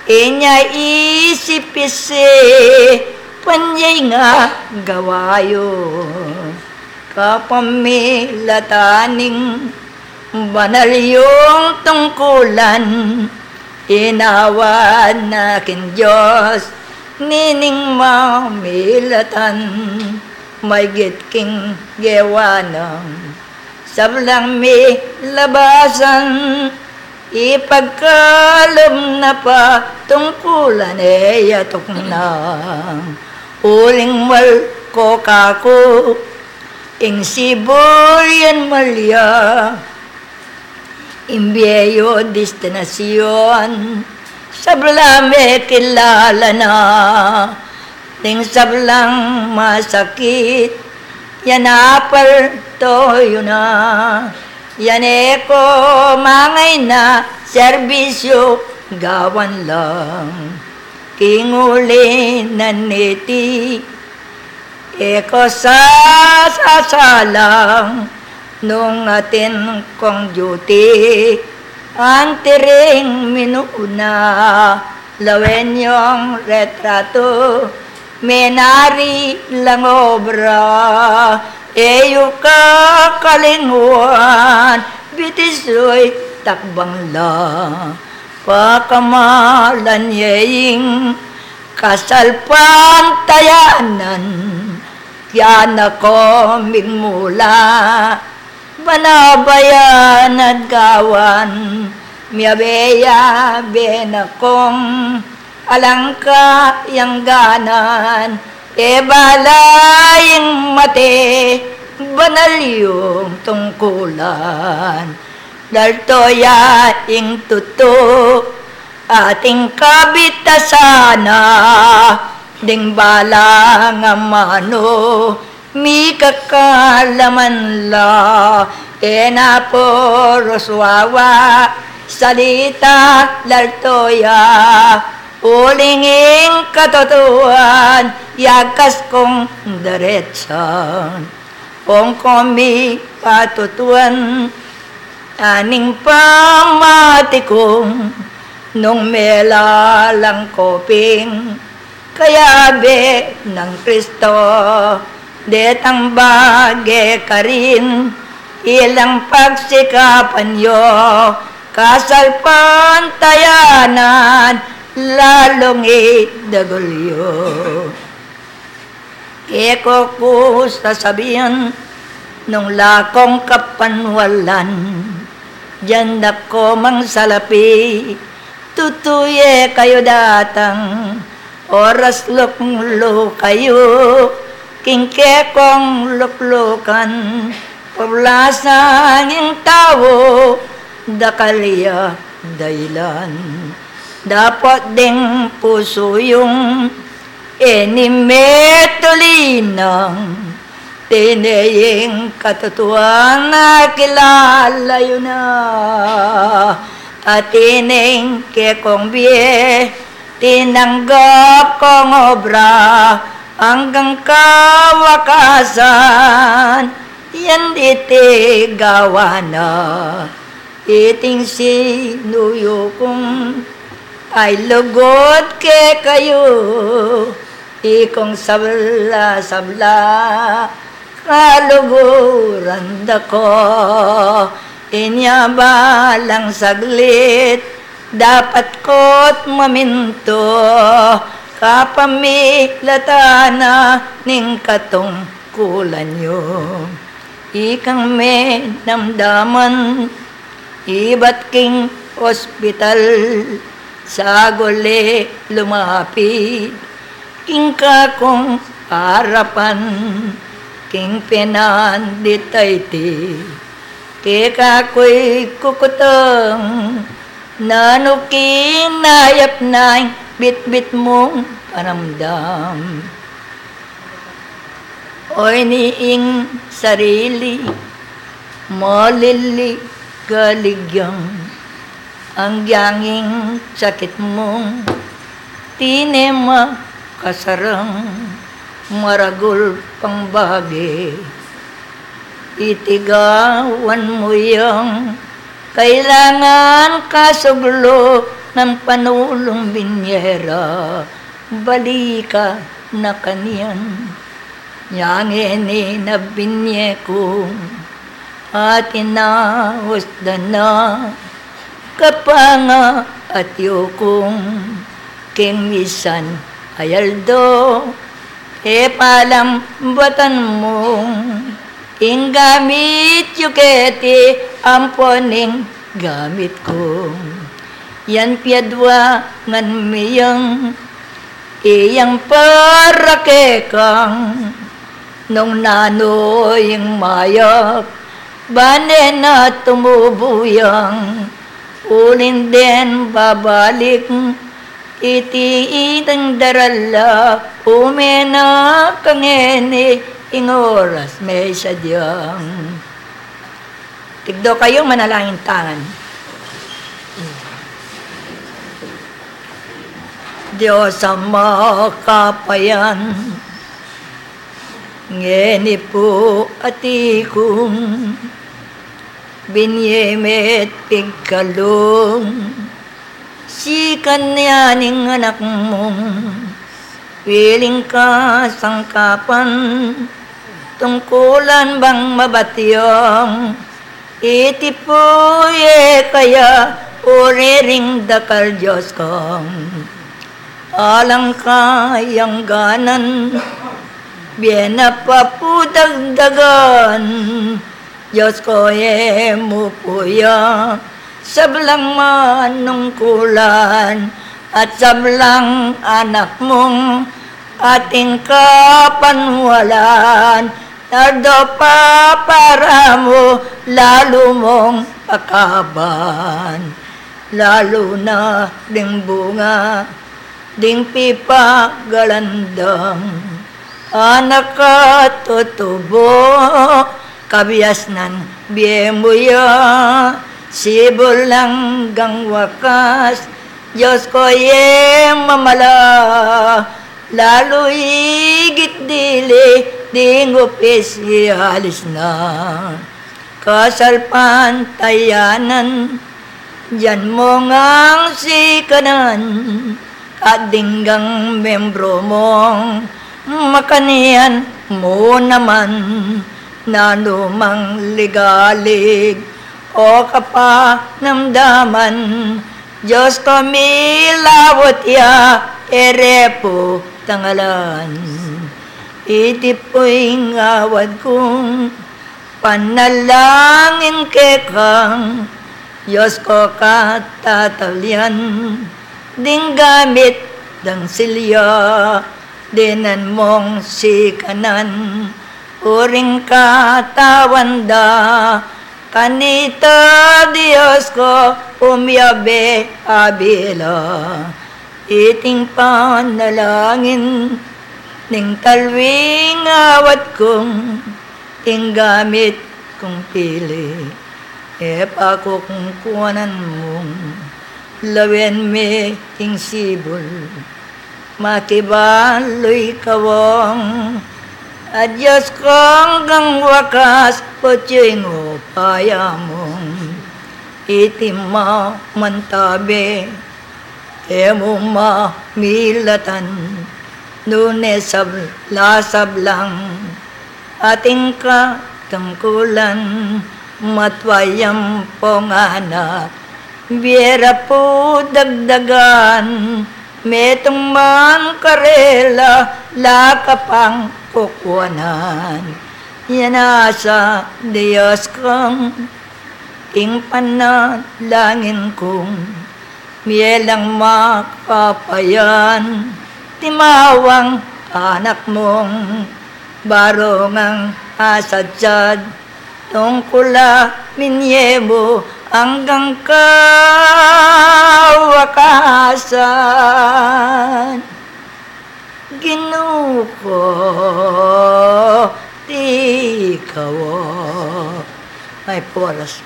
inya isip isi, panyay nga gawa yu. Kapamilatan ning banal yung tungkulan, inawa na king Dios, nining mamilatan, maigit king gewa nang sablang milabasan, ipagkalub na pa tungkulan e ya tuknang. Uling mal ko kaku, ing sibul yan malya, ing bie yu destinasyun, sabla mekilala na, ding sablang masakit, yan apaltayu na, yan e ko mangayna serbisyu gawan lang. King uli na niti, e ko sasalang nung atin kong duty, antiring minuna, lawen yung retratu, menari lang obra, e yu kakalingwan, bitis yu'y takbang la. Pakamalan ye ing kasalpantayanan, kaya na ko migmula, banabayan at gawan, miyabe-yabe na kong alang kayangganan, e bala ing mate, banal yung tungkulan. Dalto ya ing tutu, ating kabitasan na, ding balang amanu, mikakalaman la, e na puros wawa salita, dalto ya, uling ing katutuan, yakas kung diretsan. Ong komi patutuan, aning pamati kung nung melalang koping kayabe nang Kristo, detang bage karin, ilang pagsikapan yu, kasalpantayanan, lalung idagul yu. Keko ku sasabian, nung lakong kapanwalan, dian da ko mang salapi, tutu ye kayu datang, oras luklukan yu, king kekong luklukan, pablasan ing tau, dakal ya dailan. Dapot ding pusu yung e ne metulinang, tine ing katutuan, nakilala yu na. At tine ing kekong bie, tinanggap kong obra, anggang kawakasan, yan iti gawa na. Iting sinuyu kung ay lugud kekayu, ikong sabla-sabla, kaluguran da ko. Inya balang saglit, dapat ko't mamintu, kapamilatan na ning katungkulan yu. Ikang menamdaman, ibat king ospital, saguli lumapit king kakung arapan, king penandit a iti, kekaku'y kukutang, nanu kinayap na ing bitbit mung panamdam. Oyni ing sarili, malili kaligyang, anggyang ing sakit mung tine makasarang, maragul pang bage. Iti gawan mu yang kailangan kasuglu nang panulung binyera, balikan na kanyan. Yang ini na binye kung atin na usdan na, kapanga at yukung king misan a aldo, e palambatan mung ing gamit yu keti ampo ning gamit kung. Yan piadwa ngan miyang iyang para kekang Nung nanu ing mayap, bane na tumubu yang, uling den babalik, iti itang daral la, ume na kangeni, ing oras me sadyang. Tigdo kayu, manalangin tamu ngan. Dios Ama kapayan, ngeni pu atiu kung binye me't pigkalung, sikan ya ning anak mung piling kasangkapan, tungkulan bang mabatyang, iti pu ye kaya uri ring dakal Dios kung alang kayang ganan, bie na pa pu dagdagan, Dios ko, e mu pu ya sablang manungkulan, at sablang anak mung ating kapanwalan, nardo pa para mu lalu mung pakaban, lalu na ding bunga ding pipagalandang. Anak a tutubo, kabiasnan bie mu ya, sibul anggang wakas, Dios ko, e mamala, lalu igit dili ding opisyalis na kasalpantayanan, dinan mu ngang sikanan, at ding gang membro mung makanyan mu naman, nanu mang ligalig o kapanamdaman, Dios ko, milawat ya, e re pu tangalan. Iti pu ing awad kung panalangin keka, Dios ko, katatalian ding gamit dang silya, dinan mung sikanan uring katawan da. Kanita, Dios ko, umiyabe abila. Iting panalangin ning talwing awad kung ing gamit kung pili, e pakukungkuanan mung lawen me ing sibul. Makibalu i kawang, a Dios kung anggang wakas, putyu ing upaya mung iti mamantabe, e mu mamilatan, nune sabla-sablang ating katungkulan, matua yang panganak, bie ra pu dagdagan, metung man karela la kapang kukuanan. Yana sa Dios kung ing panalangin kung mie lang makapayan, timawang anak mung barung ang asadsad, tungkul a minye mu anggang kawakasan. Ginu ko, di kawa. May oras.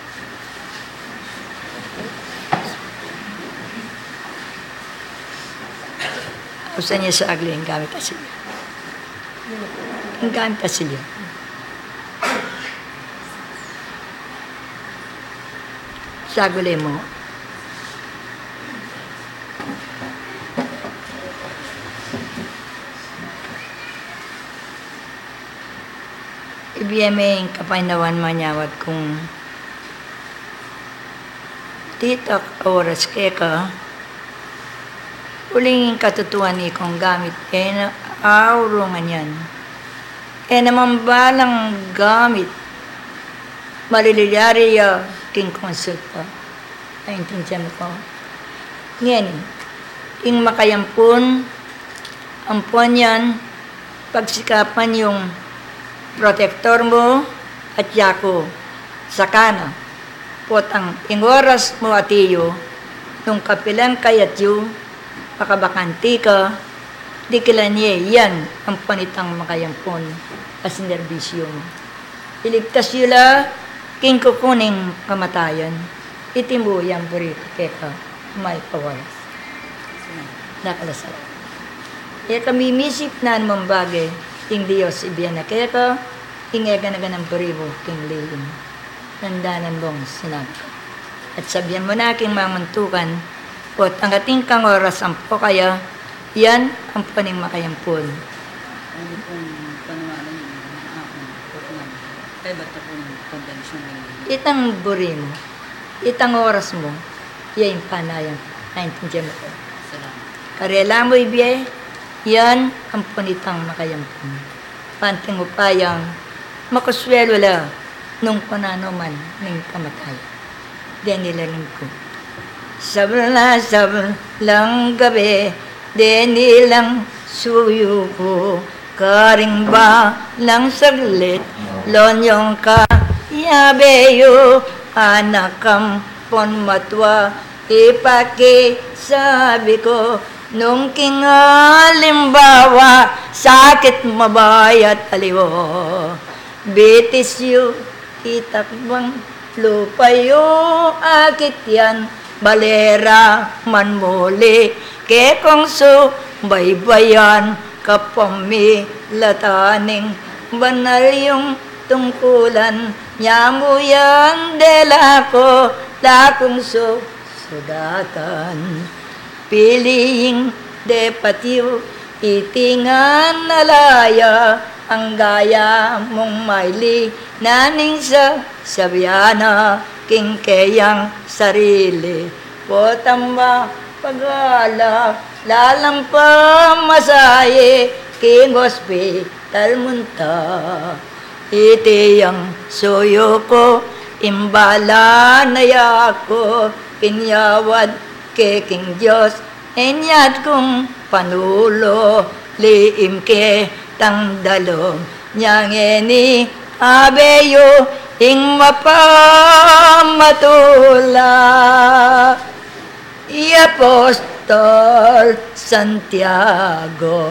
Usan ya sa agli ing gamit asilyo. Ing gamit asilyo. Saguli mu. Ibie me ing kapainawan manyawad kung titak a oras keka, uling ing katutuan ikong gamit e na aurungan yan. E naman balang gamit, malililyari ya king konsulta. Naintindihan mu ko? Ngeni, ing makayampun, ampuan yan, pagsikapan yung Protektor mu at yaku sa kanu. Potang ing oras mu at iyu, nung kapilan kayat yu, makabakanti ka, dikilan ye yan ampon itang makayampun a sinerbisyu mu. Iligtas yu la king kuku ning kamatayan, iti mu yang buri ku keka, may kawalas. Dakal a salamat. E ka mimisip nanu mang bage, ing Dios ibie na keka ing eganagan nang buri mu king lihim. Tandanan mung sinabi ku. At sabian mu na king mamantukan, potang atin kang oras ampo kaya, yan ampon ing makayampun. Ano pong panawagan niyo ng aking pagkakamali? Kaya ba ito pong konbensyon ng Itang buri mu, itang oras mu, iya ing panayan, naintindihan mu ko. Salamat. Karela mu ibie, yan ampon itang makayampun. Panting upayang, makuswelu la, nung kunanu man ning kamatayan. Deni la ning ku. Sabla, sablang gabi, deni lang suyu ku, karing balang saglit, lonyong ka, yabe yu, anak ampon matua, ipakisabi ku, nung king alimbawa, sakit mabayat aliwa. Bitis yu, itakbang lupa yu, akit yan, balera man muli, kekong su baybayan, kapamilatan ning banal yung tungkulan, nyamu yan dela ku, lakung su sugatan. Pili ing depat yu, iti ngan alaya, anggaya mung maili, naning sa sabiana, king keyang sarili. Potang mapagala, lalang pamasahe, king ospital munta. Iti yang suyu ku, imbala na yaku, pinyawad ke king Dios, inyat kung panulu, liim ke tang dalum, nyang eni, abe yu, ing mapamatula, i Apostol Santiago.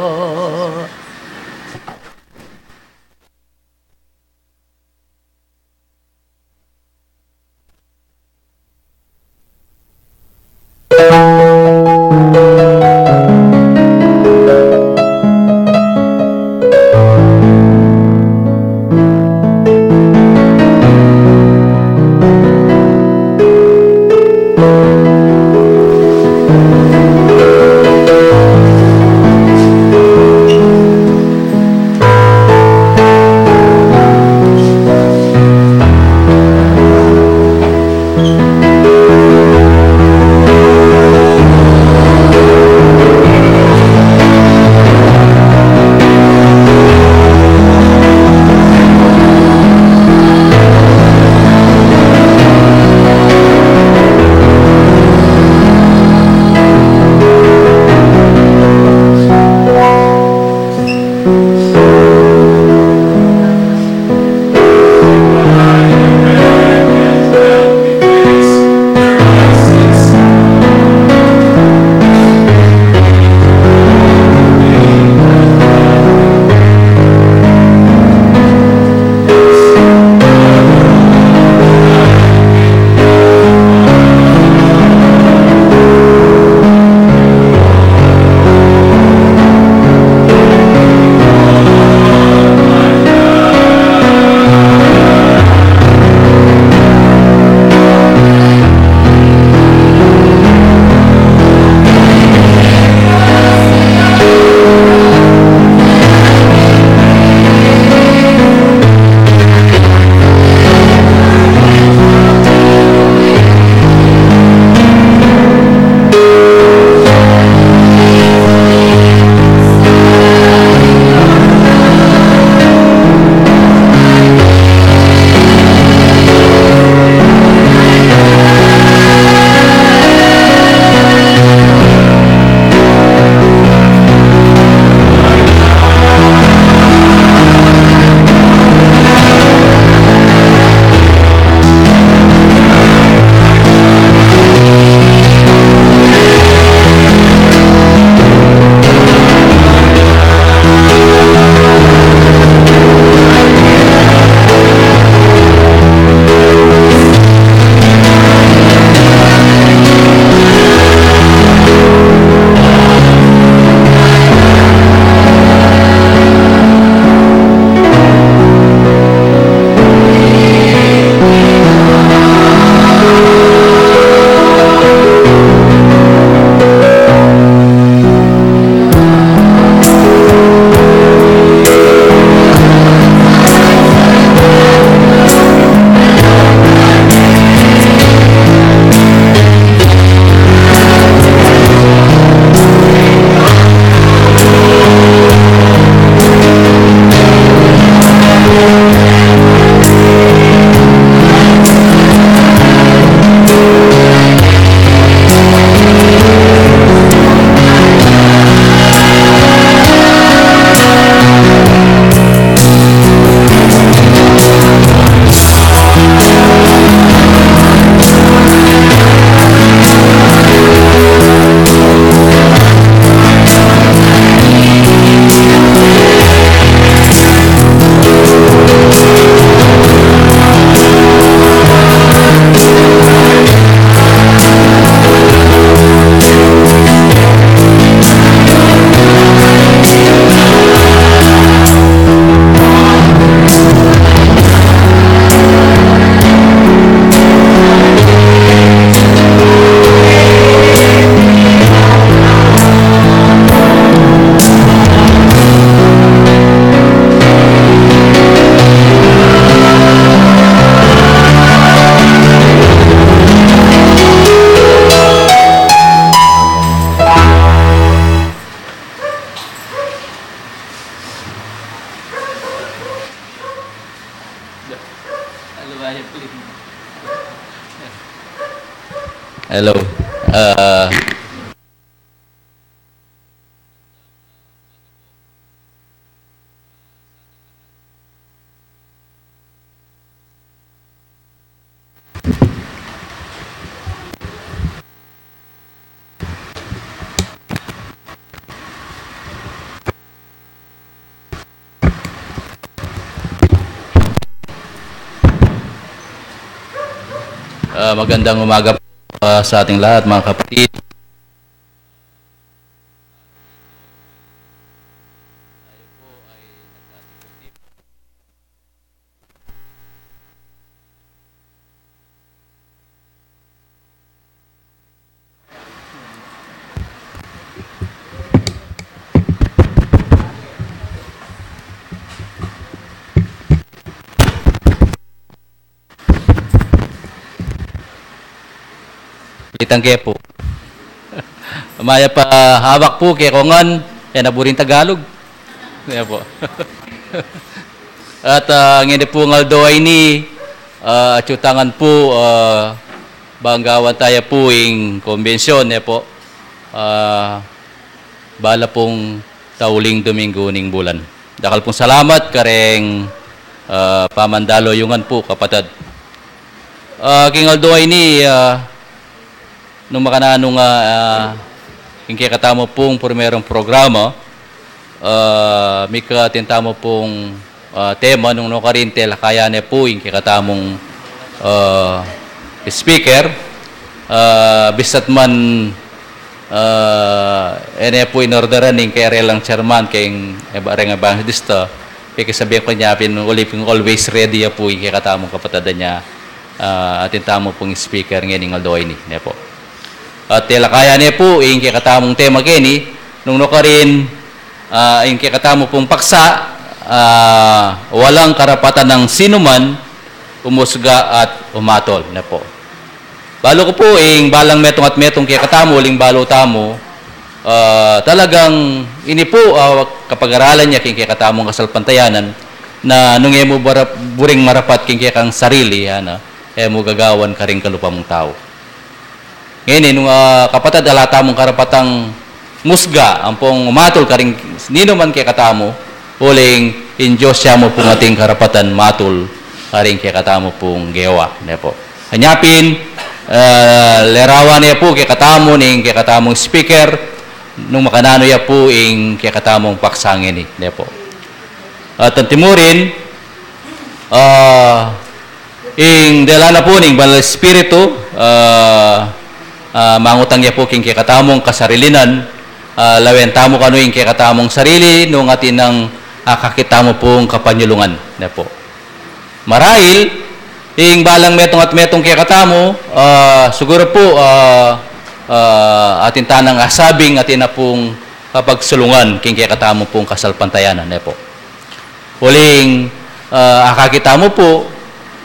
Hello. Ah, Ah, magandang umaga po, ah, sa ating lahat, mga kapatid. Itang ke po. Mayap a awak po ke kongan, e na buring Tagalog. Yan po. At, ah, ngeni pung aldo a ini, ah, atyu tangan po, ah, bang gawan taya po ing kombensyon, e po. Ah, bala pung tauling Dominggu ning bulan. Dakal pung salamat kareng, ah, pamandalo yu ngan po, kapatad. Ah, king aldo a ini, ah, nung makananu nga, ah, ing kekatamu pung primerong programa, ah, mika atin tamu pung, ah, tema nung nukarin telakayan ne pu ing kekatamung, ah, speaker, ah, bisat man, ah, e ne pu inorderan ning karelang chairman keng eba-, reng evangelista, pekisabyan ku ne pin uli pung always ready ya pu ing kekatamung kapatad a nya, ah, atin tamu pung speaker ngening aldo a ini, ne pu. At telakayan ne pu ing kekatamung tema keni, nung nukarin, ah, ing kekatamu pung paksa, ah, walang karapatan ng sinuman umusga at umatol, ne pu. Balu ku pu, ing balang metung at metung kekatamu, uling balu tamu, ah, talagang ini pu, ah, kapag-aralan ya king kekatamung kasalpantayanan, na nung e mu bara-, buring marapat king kekang sarili, ana, e mu gagawan karing kalupa mung tau. Ngeni, nung, ah, kapatad, ala tamung karapatang musga ampong umatul karing ninuman kekatamu, uling ing Dios ya mu pung ating karapatan matul karing kekatamu pung gewa, ne pu. Anya pin, ah, larawan ne pu kekatamu ning kekatamung speaker, nung makananu ya pu ing kekatamung paksa ngeni, ne pu. At antimurin, ah, ing dela na pu ning Banal Espiritu, ah, ah, mangutang ya pu king kekatamung kasarilinan, ah, lawen tamu kanu ing kekatamung sarili, nung atin nang akakit tamu pung kapanyulungan, ne pu. Marahil, ing balang metung at metung kekatamu, ah, siguru pu, ah, ah, atin tanang asabing atin na pung kapagsulungan king kekatamu pung kasalpantayanan, ne pu. Uling, ah, akakit tamu pu,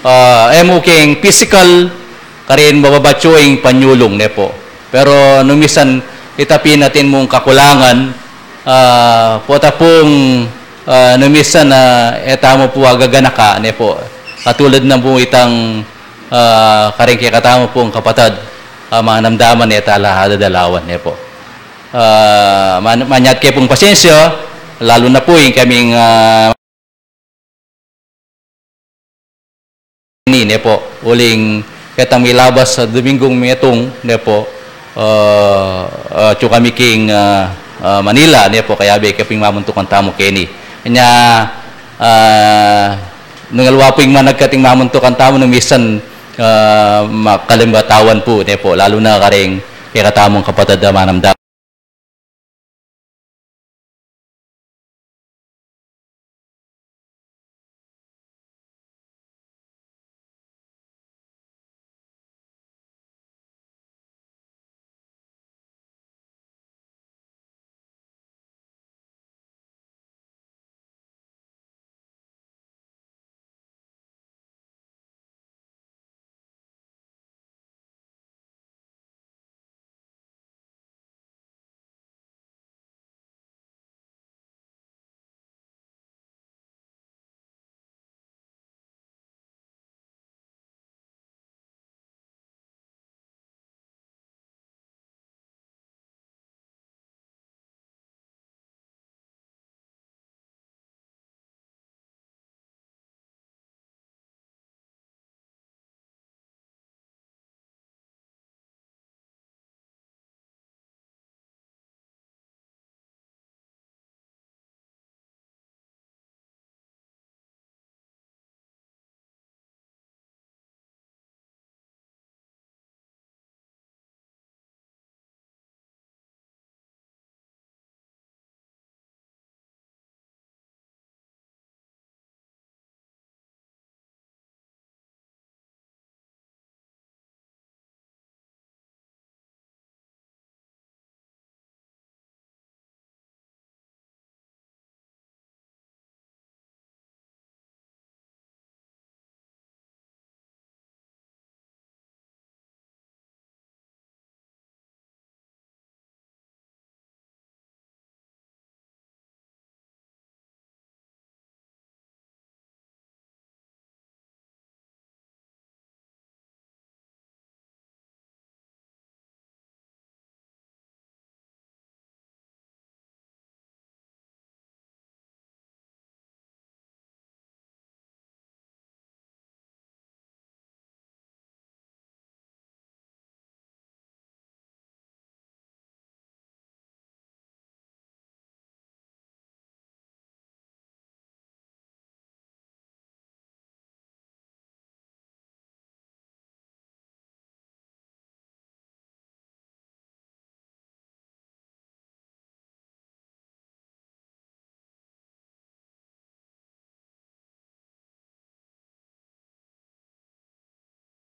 ah, e mu king pisikal, karin mababatyu ing panyulung, ne pu. Pero nung misan ita pin atin mung kakulangan, ah, pota pung, ah, nung misan, ah, e tamu pu agaganaka, ne pu. Katulad na pu itang, ah, karing kekatamu pung kapatad, ah, manamdaman e ta la adadalawan, ne pu. Ah, man-, manyat ke pung pasensya, lalu na pu ing kaming, ah, ini, ne pu, uling ketang milabas a Dominggung metung, ne pu, ah, ah, atyu kami king, ah, ah, Manila, ne pu, kayabe ke pin mamuntukan tamu keni. Nya, ah, nung alwa pu ing managkating mamuntukan tamu, nung misan, ah, makalimbatawan pu, ne pu, lalu na karing kekatamung kapatad a manamdam.